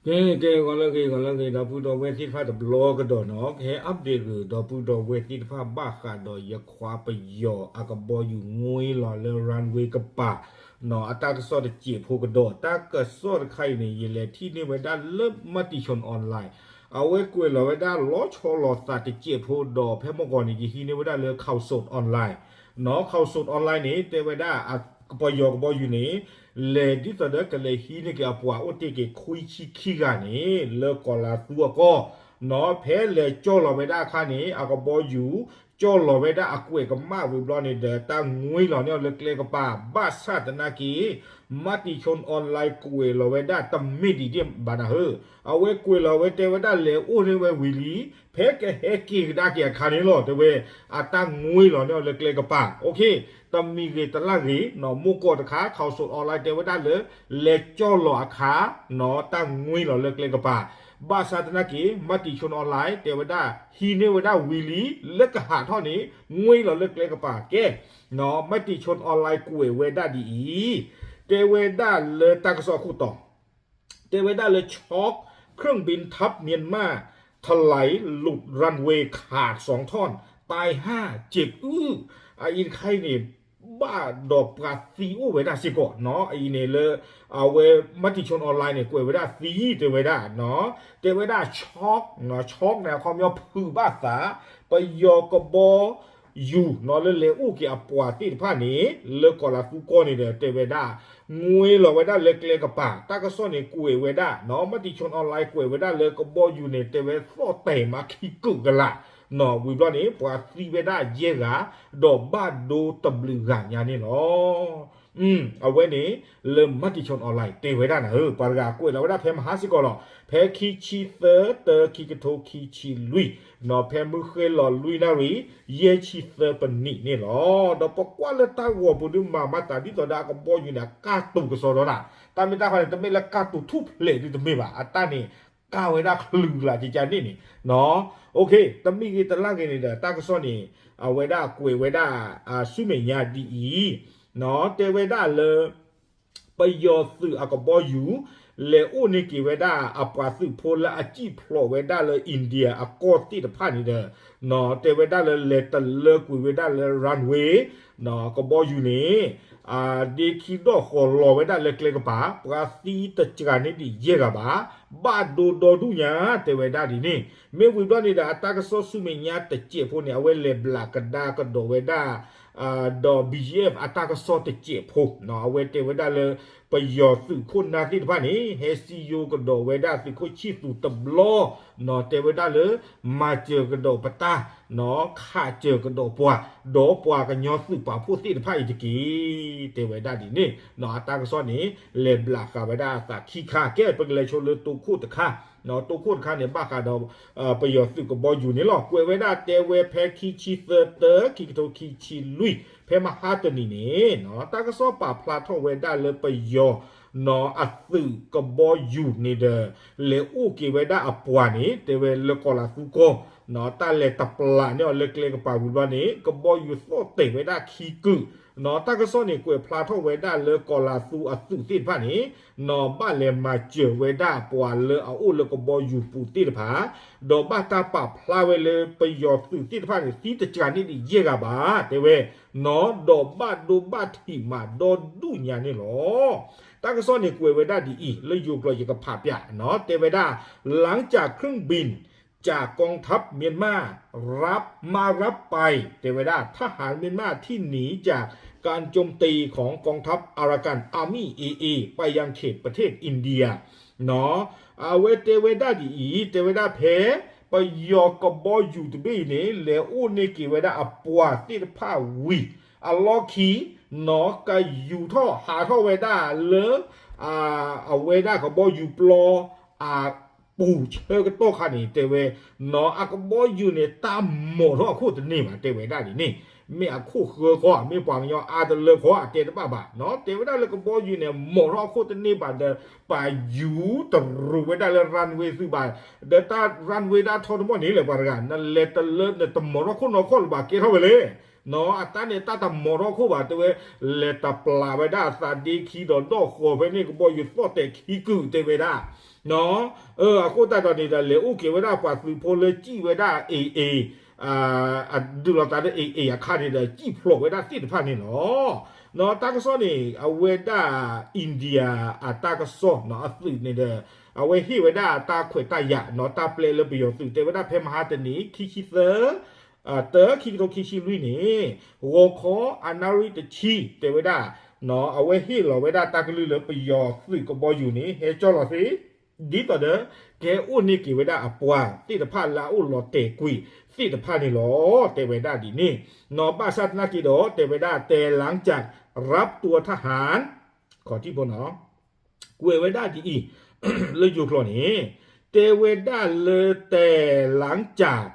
ကဲ ကဲ ဂီၤလၢအဂ့ၤ ဂီၤလၢအဂ့ၤ ဒီပုၢ်ဒီဝဲၢ်သ့ၣ်တဖၣ်တဘျီကဒီးနီၤ, ကဟဲ update ဂ့ၤ ဒီပုၢ်ဒီဝဲၢ်သ့ၣ်တဖၣ် ဘၣ်ဃးဒီးယခွါပယီၤအကဘီယူၤငွ့လီၤလၢ runway ကပၤနီၤ, အတၢ်ကစီၣ်တစဲးဖိကဒီး တၢ်ကစီၣ်တခါအံၤန့ၣ် ယလဲၤထံၣ်န့ၢ်ဝဲဒၣ်လၢ Matichon Online အဝဲကွဲးလီၤဝဲဒၣ်လီၤဆီလိာ်သးတစဲးဖိဒီး ဖဲမုၢ်ဂီၤန့ၣ် ယဟံးန့ၢ်ဝဲဒၣ်လၢ Khaosod Online နီၤ, Khaosod Online န့ၣ် တဲဝဲဒၣ် ပယီၤကဘီယူၤန့ၣ် လဲၤဒ်သိးဒီးကလဲၤဟံးန့ၢ်က့ၤအပှၤအိၣ်တ့ၢ်က့ၤ ခွံဆံခံဂၤန့ၣ် လၢကီၤလၤသူအကီၢ်နီၤ, ဖဲလဲၤကၠီၣ်လီၤဝဲဒၣ်အခါန့ၣ် အကဘီယူၤ ကၠီၣ်လီၤဝဲဒၣ်အကွဲးကမၣ်ဝံၤဘျီန့ၣ်ဒီး တၢ်ငွ့လီၤန့ၢ်အီၤလၢကျဲကပၤ ဘၣ်ဆၣ်သနာ်က့ Matichon Online ကွဲးလီၤဝဲဒၣ်တမ့ၢ်ဒ်န့ၣ်ဘၣ်နၤဧၢ, အဝဲကွဲးလီၤဝဲတဲဝဲဒၣ်လဲၤအိၣ်န့ၢ်ဝဲဝံၤလံ ဖဲကဟဲက့ၤကဒါက့ၤအခါန့ၣ်လီၤ တဲဝဲ အတၢ်ငွ့လီၤန့ၢ်အီၤလၢကျဲကပၤ တမံၤဂ့ၤတလၢ်ဂ့ၤနီၤ, မိၢ်ကီၢ်တခါ Khaosod Online တဲဝဲဒၣ်လၢ လဲၤကၠီၣ်လီၤအခါနီၤ တၢ်ငွ့လီၤလၢကျဲကပၤ, ဘၣ်ဆၣ်သနာ်က့ Matichon Online တဲဝဲဒၣ် ဟံးန့ၢ်ဝဲဒၣ်ဝံၤလံ လၢကဟးထီၣ်န့ၣ် ငွ့လီၤလၢကျဲကပၤ ကဲနီၤ, Matichon Online ကွဲးဝဲဒၣ်ဒ်အံၤ တဲဝဲဒၣ်လၢတၢ်ကစီၣ်အခိၣ်တီ တဲဝဲဒၣ်လၢ ช็อก เครื่องบินทัพเมียนมาถลายหลุดรันเวย์ ขาดสองท่อน ตายห้า เจ็บอื้อ အအံၤတခါအံၤန့ၣ် ဘၣ်ဒီးပှၤသံအိၣ်ဝဲဒၣ်စ့ၢ်ကီးနီၤ, အအံၤန့ၣ်လၢ အဝဲ Matichon Online န့ၣ် ကွဲးဝဲဒၣ်သံ တဲဝဲဒၣ်နီၤ, တဲဝဲဒၣ် ช็อก နီၤ,ช็อก န့ၣ် အခီပညီဖုးဘၣ်သး ပယီၤကဘီ ယူၤနီၤ လၢလဲၤအိၣ်က့ၤအပှၤသ့ၣ်တဖၣ်န့ၣ် လၢကီၤလၤသူကီၢ်န့ၣ်ဒီး တဲဝဲဒၣ် ငွ့လီၤဝဲဒၣ်လၢကျဲကပၤ တၢ်ကစီၣ်န့ၣ်ကွဲးဝဲဒၣ်နီၤ, Matichon Online ကွဲးဝဲဒၣ်လၢကဘီယူၤန့ၣ် တဲဝဲသီၣ်တဲာ်မးခံကုာ်ကလာ်နီၤ, ဝံၤဘျီန့ၣ် ပှၤသံဝဲဒၣ်ယဲၢ်ဂၤ ဒီးဘၣ်ဒိတဘျုးဂၤညါန့ၣ်လီၤ. အဝဲန့ၣ် လၢ Matichon Online တဲဝဲဒၣ်နၤဧၢ, ပှၤတဂၤကွဲးလီၤဝဲဒၣ်ဖဲမဟါစ့ၢ်ကီးလီၤ, ဖဲခံဆံသၢ တၢ ခံကထိခံဆံလွံၢ်နီၤ, ဖဲမုၢ်ဃ့လီၤလွံၢ်နၣ်ရံၣ် ယဲၢ်ဆံသၢပနံးန့ၣ်လီၤ. ဒီးပကွၢ်လၢတၢ်ဂီၤပူၤဒုးမၤမၤသးဒ်သိးဒီးအကဘီယူၤန့ၣ် အကၢ်တူာ်ကစီဒီဒၣ်, တၢ်မ့ၢ်တၢ်ဃီန့ၣ် တမ့ၢ်လၢကၢ်တူာ်ထူၣ်ဖျဲးဒုးတမ့ၢ်ဘၣ်, အတၢ်န့ၣ် ကၢ်ဝဲဒၣ်ချုးကလာ်ကကန့ၣ်န့ၣ်နီၤ, တမံၤဂ့ၤတလၢ်ဂ့ၤန့ၣ်ဒီး တၢ်ကစီၣ်န့ၣ် အဝဲဒၣ်ကွဲးဝဲဒၣ် ဆူမဲာ်ညါဒ်အံၤနီၤ, တဲဝဲဒၣ်လၢ ပယီၤသုးအကဘီယူၤ လဲၤအိၣ်န့ၢ်က့ၤဝဲဒၣ်အပှၤသုးဖိလၢအစံၣ်ဖျိးဝဲဒၣ်လၢ India အကီၢ်သ့ၣ်တဖၣ်န့ၣ်ဒီး တဲဝဲဒၣ်လၢလဲၤတလၢကွံာ်ဝဲဒၣ်လၢ runway ကဘီယူၤန့ၣ် ဒ့ခံဒီၣ်ဃီၤလီၤဝဲဒၣ်လၢကျဲကပၤ, ပှၤသံတစှၤန့ၢ်ဒံးယဲၢ်ဂၤဘၣ်, ဘၣ်ဒိဒီဒူၣ်ညါ တဲဝဲဒၣ်ဒ်န့ၣ်, မ့ၢ်ဝံၤဘျီန့ၣ်ဒီး အတၢ်ကစီၣ်ဆူမဲာ်ညါတစဲးဖိန့ၣ် အဝဲလဲၤဘျးကဒါကဒီးဝဲဒၣ် ဒီး BGF အတၢ်ကစီၣ်တစဲးဖိနီၤ, အဝဲတဲဝဲဒၣ်လၢ ပယီၤသုးခိၣ်နၢ်သ့ၣ်တဖၣ်န့ၣ် ဟဲစံယိၤကဒီးဝဲဒၣ်သုးခိၣ်ဆံၣ်သူးတဘျီနီၤ, တဲဝဲဒၣ်လၢ မၤစၢၤကဒီးပတၢ်နီၤ, ခးစၢၤကဒီးပှၤ, ဒီးပှၤကညီသုးပာ်ဖှိၣ်သ့ၣ်တဖၣ်အံၤတက့ၢ်, တဲဝဲဒၣ်ဒ်န့ၣ်နီၤ, အတၢ်ကစီၣ်န့ၣ် လဲၤဘျးဃာ်ဝဲဒၣ်အသးခံခါ, ကဲ ပကလဲၤဆိလၢတိခိၣ်တခါ တိခိၣ်တခါန့ၣ် ဘၣ်ဃးဒီး ပယီၤသုးကဘီယူၤန့ၣ်လီၤ. ကွဲးဝဲဒၣ်တဲဝဲဖဲခံဆံသၢ တၢ ခံကထိခံဆံလွံၢ် ဖဲမဟါတနံၤန့ၣ်နီၤ, တၢ်ကစီၣ်ပာ်ဖျါထီၣ်ဝဲဒၣ်လၢပယီၤနီၤ အသုးကဘီယူၤန့ၣ်ဒီး လဲၤအိၣ်က့ၤဝဲဒၣ်အပှၤန့ၣ် တဲဝဲလၢကီၤလၤသူကီၢ်နီၤ, တၢ်လဲၤတပျးန့ၢ်အီၤလၢကျဲကပၤဝံၤဘျီန့ၣ် ကဘီယူၤသီၣ်တဲာ်ဝဲဒၣ်ခံကုာ်နီၤ, တၢ်ကစီၣ်န့ၣ် ကွဲးဖျါထီၣ်ဝဲဒၣ်လၢကီၤလၤသူအသုးသ့ၣ်တဖၣ်န့ၣ် နီၤ ဘၣ်လဲၤမၤစၢၤဝဲဒၣ်ပှၤလၢအအိၣ်လၢကဘီယူၤပူၤသ့ၣ်တဖၣ်, ဒီးဘၣ်တၢ်ပာ်ဖျါဝဲလၢပယီၤသုးသ့ၣ်တဖၣ်န့ၣ် သံတစှၤန့ၢ်ဒံးယဲၢ်ဂၤဘၣ် တဲဝဲနီၤ, ဒီးဘၣ်ဒိဘၣ်ထံးမးဒီဒူၣ်ညါန့ၣ်လီၤ. တၢ်ကစီၣ်န့ၣ်ကွဲးဝဲဒၣ်ဒ်အံၤ လၢယိၤကျိာ်ယကဖးပၠးနီၤ, တဲဝဲဒၣ် หลังจากเครื่องบินจากกองทัพเมียนมารับ มารับไป တဲဝဲဒၣ် ทหารเมียนมาที่หนีจากการโจมตีของกองทัพ Arakan Army เอเอ ไปยังเขตประเทศอินเดียနီၤ, အဝဲတဲဝဲဒၣ်ဒ်အံၤ တဲဝဲဒၣ်ဖဲ ပယီၤကဘီယူၤတဘ့ၣ်အံၤန့ၣ် လဲၤအိၣ်န့ၢ်က့ၤဝဲဒၣ်အပှၤသ့ၣ်တဖၣ်ဝံၤ အလီၢ်ခံနီၤ ကယူၤထီၣ်ဟးထီၣ်ဝဲဒၣ်လၢ အဝဲဒၣ်ကဘီယူၤပျီ အပူၤဆၢကတီၢ်ခါန့ၣ် တဲဝဲနီၤ အကဘီယူၤန့ၣ် တၢ်မိာ်ထီၣ်အခိၣ်တန့ၢ်ဘၣ် တဲဝဲဒၣ်ဒ်န့ၣ်, မ့ၢ်အခိၣ်ဃၢခီ မ့ၢ်ပှၤကညီအါတလၢခီအတဲတဘၣ်ဘၣ်နီၤ, တဲဝဲဒၣ်လၢကဘီယူၤန့ၣ် မိာ်ထီၣ်အခိၣ်တန့ၢ်ဘၣ်ဒီး ပာ်ယူၤတရူးဝဲဒၣ်လၢ runway သုးဘၣ်, ဒီးတၢ် runway ဒၣ်ထီတမီၢ်န့ၣ်လဲၣ် ပှၤတဂၤ နလဲၤတလၢနတမိာ်ထီၣ်ခိၣ်နီၤခီၣ်လၢၤဘၣ် ကဲထီၣ်ဝဲလဲၣ် အတၢ်န့ၣ်တၢ်တမီၤထီၣ်ခိၣ်ဘၣ် တဲဝဲ, လဲၤတပျးဝဲဒၣ်အသးဒ့ခံဒီးဒီၣ်ဃီၤဖဲန့ၣ် ကဘီယူၤသီၣ်တဲာ်ခံကုာ် တဲဝဲဒၣ်. အဃိသတးဒီးန့ၣ်ဒီး လဲၤအိၣ်က့ၤဝဲဒၣ်ပှၤသုးဖိလၢစံၣ်ဝဲဒၣ် AA ဒုးလီၤသးဒီး AA အခါန့ၣ်ဒီး စံၣ်ဖျိးဝဲဒၣ်သ့ၣ်တဖၣ်န့ၣ်လီၤ. တၢ်ကစီၣ်န့ၣ် အဝဲဒၣ် India အတၢ်ကစီၣ်အသုးန့ၣ်ဒီး အဝဲဟ့ၣ်ဝဲဒၣ်တၢ်ခွဲးတၢ်ယာ်နီၤ တၢ်ပျဲလၢပယီၤသုး တဲဝဲဒၣ်ဖဲမဟါတနံၤ ခံဆံသၢ တၢ ခံကထိခံဆံလွံၢ်န့ၣ် ဂီၤခီအနၣ်ရံၣ်တဆံ တဲဝဲဒၣ် အဝဲဟ့ၣ်လီၤဝဲဒၣ်တၢ်ကလုၢ်လၢပယီၤသုးကဘီယူၤန့ၣ် ဟဲကၠီလီၤသ့ ဒ်သိးဒီး ကဟဲအိၣ်န့ၢ်က့ၤဝဲဒၣ်အပှၤသ့ၣ်တဖၣ်လၢအအိၣ်လီၤတဲာ်ကွံာ်သ့ၣ်တဖၣ်န့ၣ်လီၤ. တဲဝဲဒၣ်ဒ်န့ၣ်နီၤ ဘၣ်ဆၣ်သနာ်က့ဒီး တဲဝဲဒၣ် တဲလၢကၠၣ် ရပ်ตัวทหาร ခီၣ်ထံးဖိနီၤ ကွဲးဝဲဒၣ်ဒ်အံၤ လၢယိၤကျိာ်န့ၣ် တဲဝဲဒၣ်လၢ တဲလၢကၠၣ်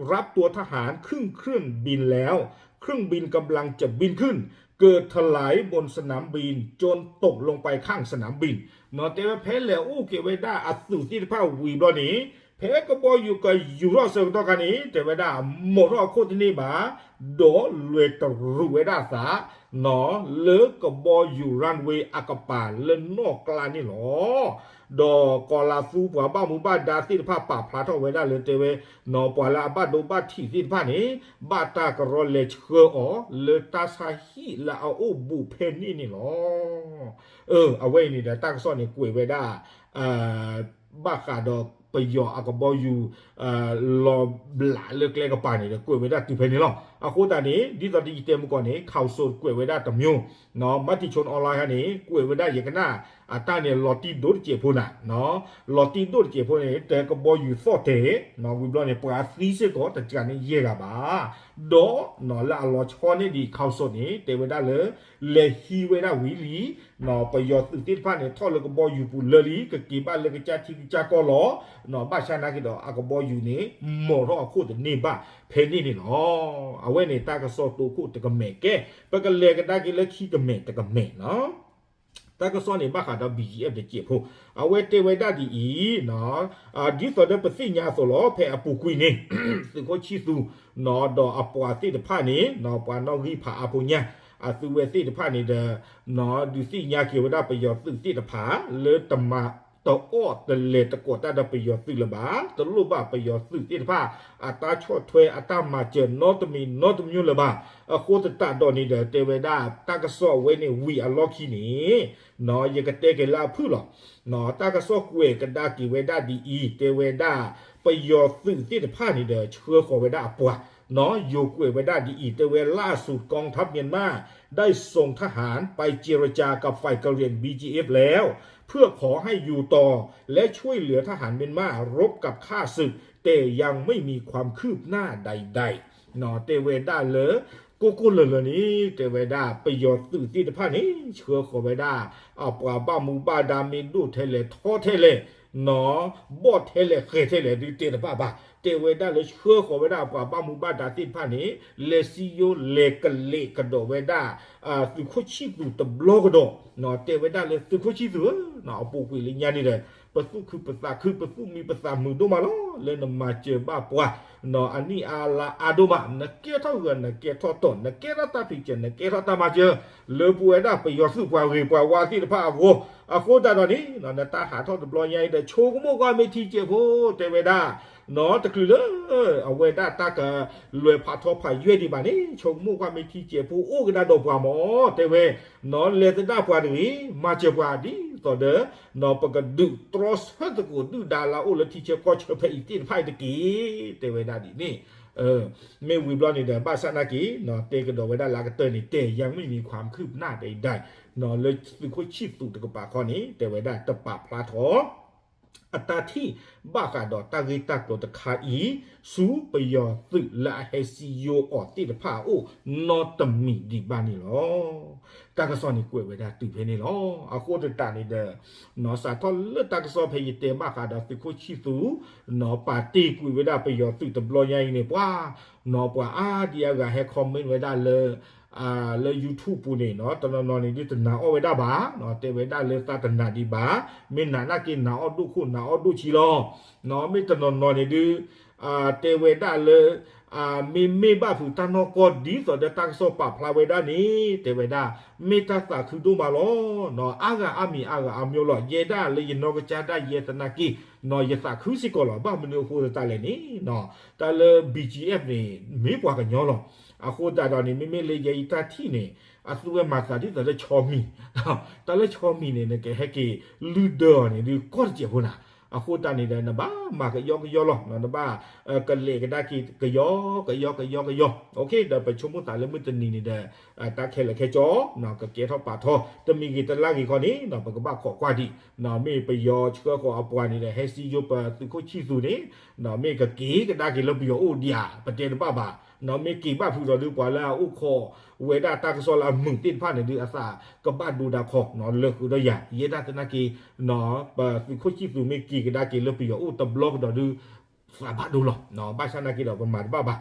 ရပ်ตัวทหาร ขึ้นเครื่องบินแล้ว เครื่องบินกำลังจะบินขึ้น เกิดถลายบนสนามบิน จนตกลงไปข้างสนามบิน နီၤ တဲဝဲဖဲလဲၤအိၣ်က့ၤဝဲဒၣ်အသုးသ့ၣ်တဖၣ်ဝံၤဘျီန့ၣ် ဖဲကဘီယူၤကယူၤထီၣ်ဆၢကတီၢ်ခါန့ၣ် တဲဝဲဒၣ်မီၤထီၣ်အခိၣ်တန့ၢ်ဘၣ် ဒီးလဲၤတရူးဝဲဒၣ်သး နီၤ လၢကဘီယူၤ runway အကပၤလၢနီၣ်ကျါန့ၣ်လီၤ. ဒီးကီၤလၤသူပှၤဘၣ်မူဘၣ်ဒါသ့ၣ်တဖၣ်ပာ်ဖျါထီၣ်ဝဲဒၣ်လၢတဲဝဲ နီၤ ပှၤလၢအဘၣ်ဒိဘၣ်ထံးသ့ၣ်တဖၣ်န့ၣ် ဘၣ်တၢ်ကရီလဲၤဆှၢအီၤလၢတၢ်ဆါဟံၣ်လၢအအိၣ်ဘူးဖဲန့ၣ်န့ၣ်လီၤ. အဝဲအံၤန့ၣ်ဒီးတၢ်ကစီၣ်န့ၣ်ကွဲးဝဲဒၣ် ဘၣ်ဃးဒီးပယီၤအကဘီယူၤ လီၤဘျးလၢကျဲကပၤန့ၣ်ဒီး ကွဲးဝဲဒၣ်တုၤဖဲန့ၣ်လီၤ. အဃိသတးန့ၣ် ဒ်သိးဒီးယတဲမုၢ်ကီၢ်န့ၣ် ข่าวสด ကွဲးဝဲဒၣ်တမျိုး နီၤ မၤတံၤဆိ online ခါန့ၣ် ကွဲးဝဲဒၣ်ယကနၣ် အတၢ်န့ၣ်လီၤတံၢ်ဒိၣ်တစဲးဖိနၤ လီၤတံၢ်ဒိၣ်တစဲးဖိန့ၣ် တဲကဘီယူၤသီၣ်တဲာ် နီၤ ဝံၤဘျီန့ၣ် ပှၤသံစ့ၢ်ကီးတစှၤန့ၣ်ယဲၢ်ဂၤဘၣ် ဒီးနီၤလၢအလီၤဆီန့ၢ်ဒံး ข่าวสด န့ၣ် တဲဝဲဒၣ်လၢ လဲၤဟံးဝဲဒၣ်ဝံၤလံ နီၤ ပယီၤသုးသ့ၣ်တဖၣ်န့ၣ် ထီၣ်လၢကဘီယူၤပူၤလၢာ်လံ ကက့ၤဘၣ်လၢကစၢ်ထံကစၢ်ကီၢ်လီၤ. နီၤ ဘၣ်ဆၣ်နာ်က့ဒီး အကဘီယူၤန့ၣ် မီၤထီၣ်အခိၣ်တန့ၢ်ဘၣ်ဖဲန့ၣ်န့ၣ်လီၤ. အဝဲန့ၣ်တၢ်ကစီၣ်တိခိၣ်တကမဲာ်ကဲ ပကလဲၤကဒါက့ၤလၢခံကမဲာ်တကမဲာ်နီၤ တၢ်ကစီၣ်န့ၣ် ဘၣ်ဃးဒီး BGF တစဲးဖိ အဝဲတဲဝဲဒၣ်ဒ်အံၤ ဒ်သိးဒီးပသ့ၣ်ညါအသိးလီၤ ဖဲအပူၤကွံာ်န့ၣ် သုးခိၣ်ဆံၣ်သူး ဒီးအပှၤသ့ၣ်တဖၣ်န့ၣ် ပှၤနီၣ်ဂံၢ်ဖးအါဖိညၣ် အသုဝဲသ့ၣ်တဖၣ်န့ၣ်ဒီး ဒုးသ့ၣ်ညါက့ၤဝဲဒၣ်ပယီၤသုးသ့ၣ်တဖၣ် လၢတမၤတအီၣ်တလဲၤတကိးတၢ်ဒီးပယီၤသုးလၢၤဘၣ်, တလိၣ်ဘၣ်ပယီၤသုးသ့ၣ်တဖၣ် အတၢ်ဆီၣ်ထွဲအတၢ်မၤစၢၤနီတမံၤနီတမျိုးလၢၤဘၣ်. အဃိသတးဒီးန့ၣ်ဒီး တဲဝဲဒၣ်တၢ်ကစီၣ်အဝဲန့ၣ်ဝံၤအလီၢ်ခံန့ၣ် ယကတဲက့ၤလၢအဖုၣ်လီၤ. တၢ်ကစီၣ်ကွဲးကဒါက့ၤဝဲဒၣ်ဒ်အံၤ တဲဝဲဒၣ် ပယီၤသုးသ့ၣ်တဖၣ်န့ၣ်ဒီး ဆှၢဃီၤဝဲဒၣ်အပှၤ ယိၤကွဲးဝဲဒၣ်ဒ်အံၤ တဲဝဲ ล่าสุดกองทัพเมียนมาได้ส่งทหารไปเจรจากับฝ่ายกะเหรี่ยง บีจีเอฟ แล้ว เพื่อขอให้อยู่ต่อ และช่วยเหลือทหารเมียนมารบกับข้าศึก แต่ยังไม่มีความคืบหน้าใดๆ တဲဝဲဒၣ်လၢ ကိၢ်ကိၢ်လၢၤလၢၤန့ၣ် တဲဝဲဒၣ် ပယီၤသုးသ့ၣ်တဖၣ်န့ၣ် ဆှၢဃီၤဝဲဒၣ် အပှၤဘၣ်မူဘၣ်ဒါမ့ၢ်ဒိၣ်ထဲလဲၣ်ထီထဲလဲၣ် ဘီၣ်ထဲလဲၣ်ဃဲၤထဲလဲၣ်ဒုးတဲတဘၣ်ဘၣ်. တဲဝဲဒၣ်လၢဆှၢဃီၤဝဲဒၣ်အပှၤဘၣ်မူဘၣ်ဒါသ့ၣ်တဖၣ်န့ၣ် လဲၤစံယိလဲၤကလဲးကဒီးဝဲဒၣ် သုးခိၣ်ဆံၣ်သူးတဘျီကဒီး တဲဝဲဒၣ်လၢသုးခိၣ်ဆံၣ်သူးဧၢ, အပူၤကွံာ်လၢညါန့ၣ်ဒီး ပသူၣ်ခုပသးခု ပသူၣ်မံပသးမုာ်ဒိၣ်မးလီၤ. လၢနမၤစၢၤဘၣ်ပှၤ အနံၣ်အါလါအါဒိၣ်မး နကဲထီၣ်ဂၢၤ နကဲထီၣ်တီၤ နကဲထီၣ်တၢ်ဖံးစၢၤ နကဲထီၣ်တၢ်မၤစၢၤ လၢပဝဲဒၣ်ပယီၤသုးပှၤဂ့ၤပှၤဝါသ့ၣ်တဖၣ်အဂီၢ်. အဃိသတးဒီးန့ၣ် နတၢ်ဟးထီၣ်တဘျီညါအံၤဒီး ဆိကမိၣ်ကွၢ်မ့ၢ်ထံစဲးဖိ တဲဝဲဒၣ် တချုးလၢ အဝဲဒၣ်တၢ်ကလဲၤဖးထီဖးယွဲၢ်ဒံးဘၣ်န့ၣ် ဆိကမိၣ်ကွၢ်မ့ၢ်ထံစဲးဖိအိၣ်ကဒါဒီးပှၤမၢ် တဲဝဲ လဲၤသဒၣ်ပှၤတဂ့ၤ မၤစၢၤပှၤဒ်သိးဒီး ပကဒုးတြီဆၢသကိးဒုၣ်ဒါလၢအအိၣ်လၢထံဆၢကီၢ်ဆၢဖဲအံၤသ့ၣ်တဖၣ်အံၤတက့ၢ် တဲဝဲဒၣ်ဒ်န့ၣ်. မ့ၢ်ဝံၤဘျီန့ၣ်ဒီး ဘၣ်ဆၣ်နာ်က့ တဲကဒီးဝဲဒၣ်လၢအကတၢၢ်န့ၣ် တဲ ยังไม่มีความคืบหน้าใดๆ လၢသုးခိၣ်ဆံၣ်သူးတကပၤခီန့ၣ် တဲဝဲဒၣ်တပာ်ဖျါထီၣ် အတၢ်ထံၣ်ဘၣ်ဃးဒီးတၢ်ဂ့ၢ်တၢ်ကျိၤတခါအံၤ ဆူပယီၤသုးလၢအဟဲစံယိအီၤသ့ၣ်တဖၣ်အအိၣ် နီတမံၤဒံးဘၣ်န့ၣ်လီၤ. တၢ်ကစီၣ်န့ၣ်ကွဲးဝဲဒၣ်တုၤဖဲန့ၣ်လီၤ. အဃိသတးန့ၣ်ဒီး စးထီၣ်လၢတၢ်ကစီၣ်ဖဲယတဲဘၣ်ဃးဒီးသုးခိၣ်ဆံၣ်သူး ပာ်တ့ၢ်ကွံာ်ဝဲဒၣ်ပယီၤသုးတဘျီညါအံၤန့ၣ် ပှၤ နီၢ်ပှၤအါဒံအါဂၤဟဲ comment ဝဲဒၣ်လၢ လၢ YouTube ပူၤန့ၣ် တနီၤနီၤန့ၣ်ဒုးတနာ်အီၣ်ဝဲဒၣ်ဘၣ် တဲဝဲဒၣ်လၢသးတနာ်ဒံးဘၣ် မ့ၢ်နာ်နာ်က့နာ်အီၣ်ဒိၣ်ခိၣ်နာ်အီၣ်ဒိၣ်ဆံးလီၤ. မ့ၢ်တနီၤနီၤန့ၣ်ဒုး တဲဝဲဒၣ်လၢ မ့မ့ၢ်ဘၣ်ဖုးတၢ်နီၢ်ကီၢ်ဒ်သိးဒီးတၢ်ကစီၣ်ပာ်ဖျါဝဲဒၣ်န့ၣ် တဲဝဲဒၣ် မ့ၢ်တၢ်သးခုဒိၣ်မးလီၤ. အါဂၤအါမံၤအါဂၤအါမံၤလီၤ. ယဲဒၣ်လၢယနီၢ်ကစၢ်ဒၣ်ယဲသနာ်က့ ယသးခုစ့ၢ်ကီးလီၤ. ဘၣ်မနုၤအဃိသတးလဲၣ်န့ၣ် တၢ်လၢ ဘီၣ်ကၠံၣ်အဲၣ်ဖ် န့ၣ် မ့ၢ်ပှၤကညီလီၤ. အဃိသတးဒီးန့ၣ် မ့မ့ၢ်လၢယဲအံၤတၢ်ထံၣ်န့ၣ် အသူဝဲမၤသးဒ်သိးလၢဆီမံၤ, တၢ်လၢဆီမံၤန့ၣ် နကဟဲက့ၤလုၢ်ဒၢအီၤန့ၣ် ဒုးကီၢ်တစဲးဖိနၤ. အဃိသတးန့ၣ်ဒီး နဘၣ်မၤကယီကယီလီၤ. နဘၣ်ကလဲၤကဒါက့ၤကယီကယီကယီကယီ, ဒီးပဆိကမိၣ်သးလၢမုၢ်တနံၤန့ၣ်ဒီး တၢ်ခဲလၢာ်ခဲဆ့ ကကဲထီၣ်ပာ်ထီၣ် တမံၤဂ့ၤတလါဂ့ၤခီန့ၣ် ပကဘၣ်ခိးကွၢ်ဒံး, မ့ၢ်ပယီၤဆှၢဃီၤအပှၤန့ၣ်ဒီး ဟဲစံယိပသုးခိၣ်ဆံၣ်သူးန့ၣ် မ့ၢ်ကက့ၤကဒါက့ၤလၢပယီၤအိၣ်ဒံးဧါ ပတဲတဘၣ်ဘၣ်. မ့ၢ်က့ၤဘၣ်ဖုးဒီးဒုးပှၤလၢအအိၣ်ခိးဝဲဒၣ်တၢ်ကစီၣ်လၢအမုာ်သ့ၣ်တဖၣ်န့ၣ်ဒုး အသးကဘၣ်ဒိဒၣ်ခီ လၢဃုာ်ဒီးယၤ ယဲဒၣ်သနာ်က့ ပသုးခိၣ်ဆံၣ်သူးမ့ၢ်က့ၤကဒါက့ၤလၢပယီၤအိၣ်တဘျီကဒီးဒုး သးဘၣ်ဒိလီၤ. ဘၣ်ဆၣ်သနာ်က့ဒီး ပမၤတဘၣ်ဘၣ်,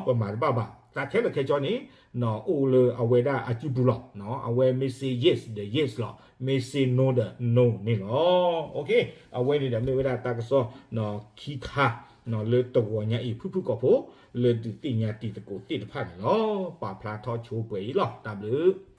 ပမၤတဘၣ်ဘၣ်. တၢ်ခဲလၢာ်ခဲဆ့န့ၣ် အိၣ်လၢအဝဲဒၣ်အစုပူၤလီၤ. အဝဲမ့ၢ်စ့ yes ဒီး yes လီၤ. မ့ၢ်စ့ no ဒီး no န့ၣ်လီၤ. အဝဲန့ၣ်ဒီးမ့ၢ်ဝဲဒၣ်တၢ်ကစီၣ်ခံခါ လၢတဂီၤညါအံၤ ဖုၣ်ဖုၣ်ကိာ်ဖိ လၢဒုးသ့ၣ်ညါတံၤသကိးသ့ၣ်တဖၣ်န့ၣ်လီၤ. ပာ်ဖျါထီၣ်ဆိပှဲၤအံၤလီၤ. တၢ်ဘျုး